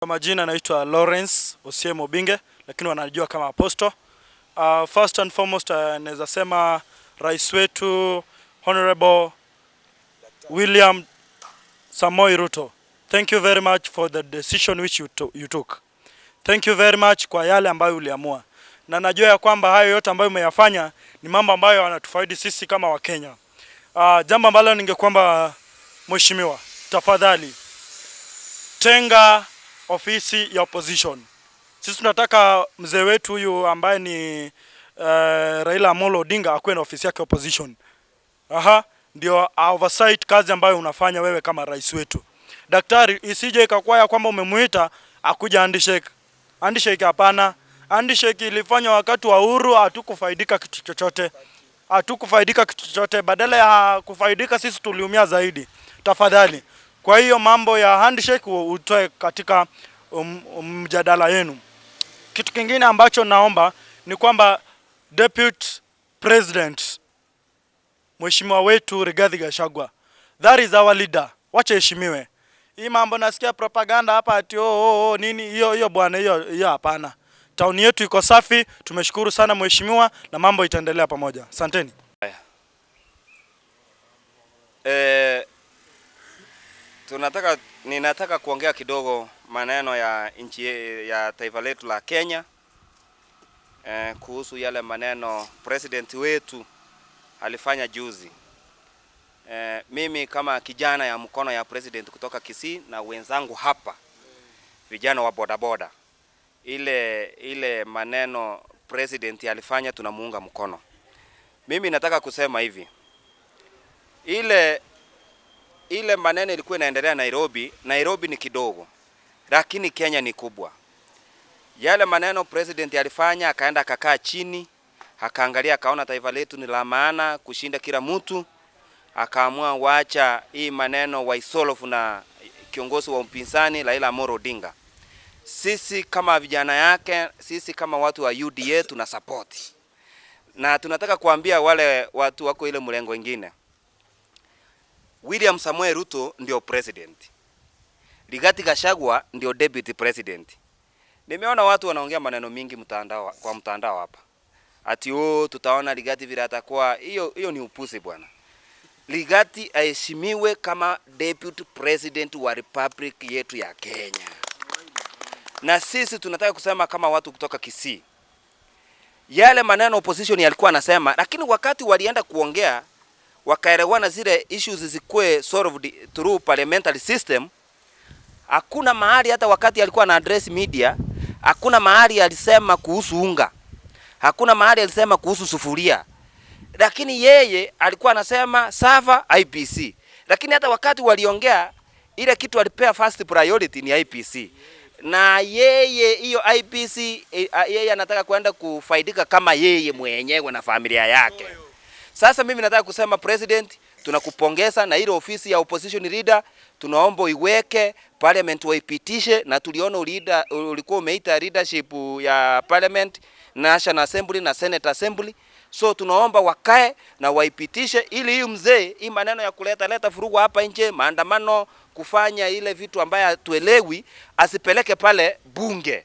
Kwa majina naitwa Lawrence Osiemo Binge, lakini wanajua kama Apostle. First and foremost, naweza sema rais wetu Honorable William Samoei Ruto, thank you very much for the decision which you took. Thank you very much kwa yale ambayo uliamua, na najua ya kwamba hayo yote ambayo umeyafanya ni mambo ambayo yanatufaidi sisi kama Wakenya. Jambo ambalo ningekuomba mheshimiwa, tafadhali tenga ofisi ya opposition. Sisi tunataka mzee wetu huyu ambaye ni Raila Amolo Odinga akuwe na ofisi yake opposition. Aha, ndio oversight kazi ambayo unafanya wewe kama rais wetu. Daktari, isije ikakuwa ya kwamba umemuita akuja handshake. Handshake hapana. Handshake ilifanywa wakati wa Uhuru, hatukufaidika kitu chochote. Hatukufaidika kitu chochote, badala ya kufaidika sisi tuliumia zaidi. Tafadhali. Kwa hiyo mambo ya handshake utoe katika mjadala yenu. Kitu kingine ambacho naomba ni kwamba Deputy President, mheshimiwa wetu Rigathi Gachagua, that is our leader, wacha heshimiwe. Hii mambo nasikia propaganda hapa ati oh, nini hiyo hiyo bwana, hiyo hiyo hapana. Town yetu iko safi, tumeshukuru sana mheshimiwa, na mambo itaendelea pamoja. Asanteni. Ninataka kuongea kidogo maneno ya nchi ya taifa letu la Kenya, kuhusu yale maneno president wetu alifanya juzi. Mimi kama kijana ya mkono ya president kutoka Kisii na wenzangu hapa vijana wa bodaboda, ile ile maneno president alifanya tunamuunga mkono. Mimi nataka kusema hivi, ile ile maneno ilikuwa inaendelea Nairobi, Nairobi ni kidogo, lakini Kenya ni kubwa. Yale maneno president alifanya, akaenda akakaa chini, akaangalia, akaona taifa letu ni la maana kushinda kila mtu, akaamua wacha hii maneno waisolve na kiongozi wa upinzani Raila Amolo Odinga. Sisi kama vijana yake, sisi kama watu wa UDA tuna support, na tunataka kuambia wale watu wako ile mlengo ingine, William Samoei Ruto ndio president, Rigathi Gachagua ndio deputy president. Nimeona watu wanaongea maneno mingi mtandao, kwa mtandao hapa ati oh, tutaona Rigathi vile atakuwa. Hiyo hiyo ni upuzi bwana. Rigathi aheshimiwe kama deputy president wa republic yetu ya Kenya, na sisi tunataka kusema kama watu kutoka Kisii, yale maneno opposition yalikuwa anasema, lakini wakati walienda kuongea wakaelewana zile issues zikuwe solved through parliamentary system. Hakuna mahali hata wakati alikuwa na address media, hakuna mahali alisema kuhusu unga, hakuna mahali alisema kuhusu sufuria, lakini yeye alikuwa anasema server IEBC. Lakini hata wakati waliongea ile kitu alipea first priority ni IEBC, na yeye hiyo IEBC, yeye anataka kwenda kufaidika kama yeye mwenyewe na familia yake. Sasa mimi nataka kusema president, tunakupongeza na ile ofisi ya opposition leader tunaomba iweke parliament waipitishe, na tuliona ulikuwa umeita leadership ya parliament, National Assembly na Senate Assembly, so tunaomba wakae na waipitishe ili hii mzee, hii maneno ya kuleta leta vurugu hapa nje, maandamano, kufanya ile vitu ambayo hatuelewi, asipeleke pale bunge,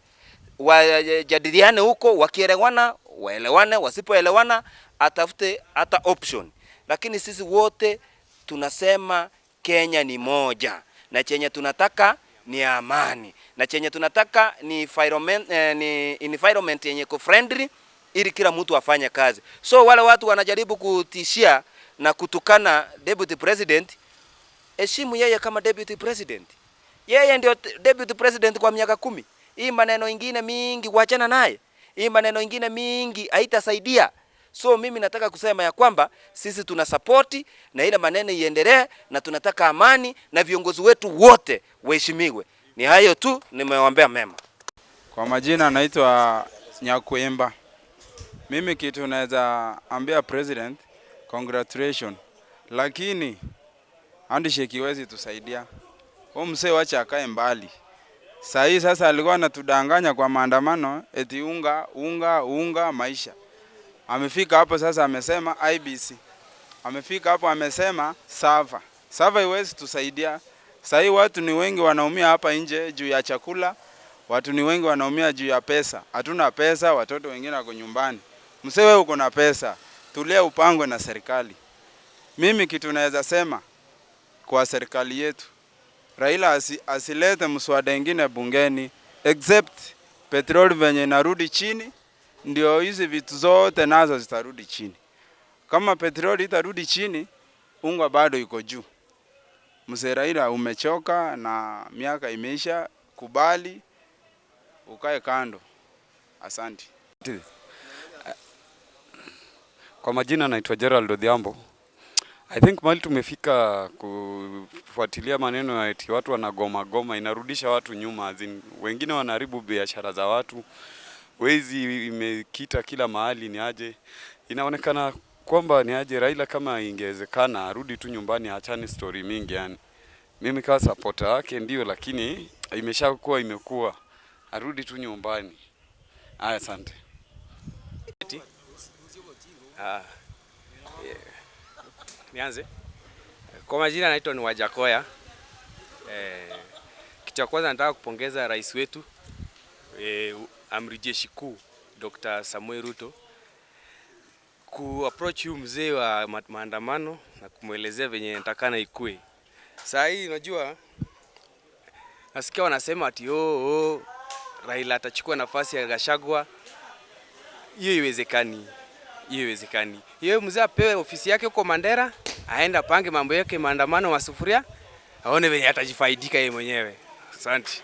wajadiliane huko, wakielewana waelewane, wasipoelewana atafute hata option. Lakini sisi wote tunasema Kenya ni moja, na chenye tunataka ni amani, na chenye tunataka ni environment yenye iko friendly ili kila mtu afanye kazi. So wale watu wanajaribu kutishia na kutukana deputy president, heshimu yeye kama deputy president. Yeye ndio deputy president kwa miaka 10. Hii maneno ingine mingi wachana naye. Hii maneno ingine mingi haitasaidia. So mimi nataka kusema ya kwamba sisi tuna support na ile maneno iendelee, na tunataka amani na viongozi wetu wote waheshimiwe. Ni hayo tu, nimewaombea mema. Kwa majina naitwa Nyakuimba. Mimi kitu naweza ambia president, congratulations. Lakini handshake iwezi tusaidia. Huyu mzee wacha akae mbali. Saa hii sasa alikuwa anatudanganya kwa maandamano eti unga unga unga maisha. Amefika hapo sasa amesema IEBC. Amefika hapo amesema server. Server iwezi tusaidia. Saa hii watu ni wengi wanaumia hapa nje juu ya chakula. Watu ni wengi wanaumia juu ya pesa. Hatuna pesa, watoto wengine wako nyumbani. Mzee, wewe uko na pesa, tulia, upangwe na serikali. Mimi kitu naweza sema kwa serikali yetu, Raila asilete mswada ingine bungeni except petroli venye inarudi chini, ndio hizi vitu zote nazo zitarudi chini. Kama petroli itarudi chini, unga bado iko juu. Mzee Raila, umechoka na miaka imeisha, kubali ukae kando. Asante. Kwa majina naitwa Gerald Odhiambo. I think mahali tumefika kufuatilia maneno ya eti watu wanagoma goma inarudisha watu nyuma, as in, wengine wanaharibu biashara za watu, wezi imekita kila mahali. Ni aje inaonekana kwamba ni aje Raila kama ingewezekana arudi tu nyumbani, achane story mingi yani. Mimi kama supporter wake ndio, lakini imeshakuwa imekuwa, arudi tu nyumbani. Aya, asante. Ah, yeah. Nianze. Kwa majina naitwa ni Wajakoya. Kitu cha kwanza nataka kupongeza rais wetu, amri jeshi kuu Dr. Samuel Ruto ku approach huyu mzee wa maandamano na kumwelezea venye natakana ikue. Saa hii unajua nasikia wanasema ati oh, Raila atachukua nafasi ya Gachagua. Hiyo iwezekani, hiyo iwezekani. Hiyo mzee apewe ofisi yake huko Mandera, aende apange mambo yake, maandamano masufuria, aone venye atajifaidika yeye mwenyewe. Asante.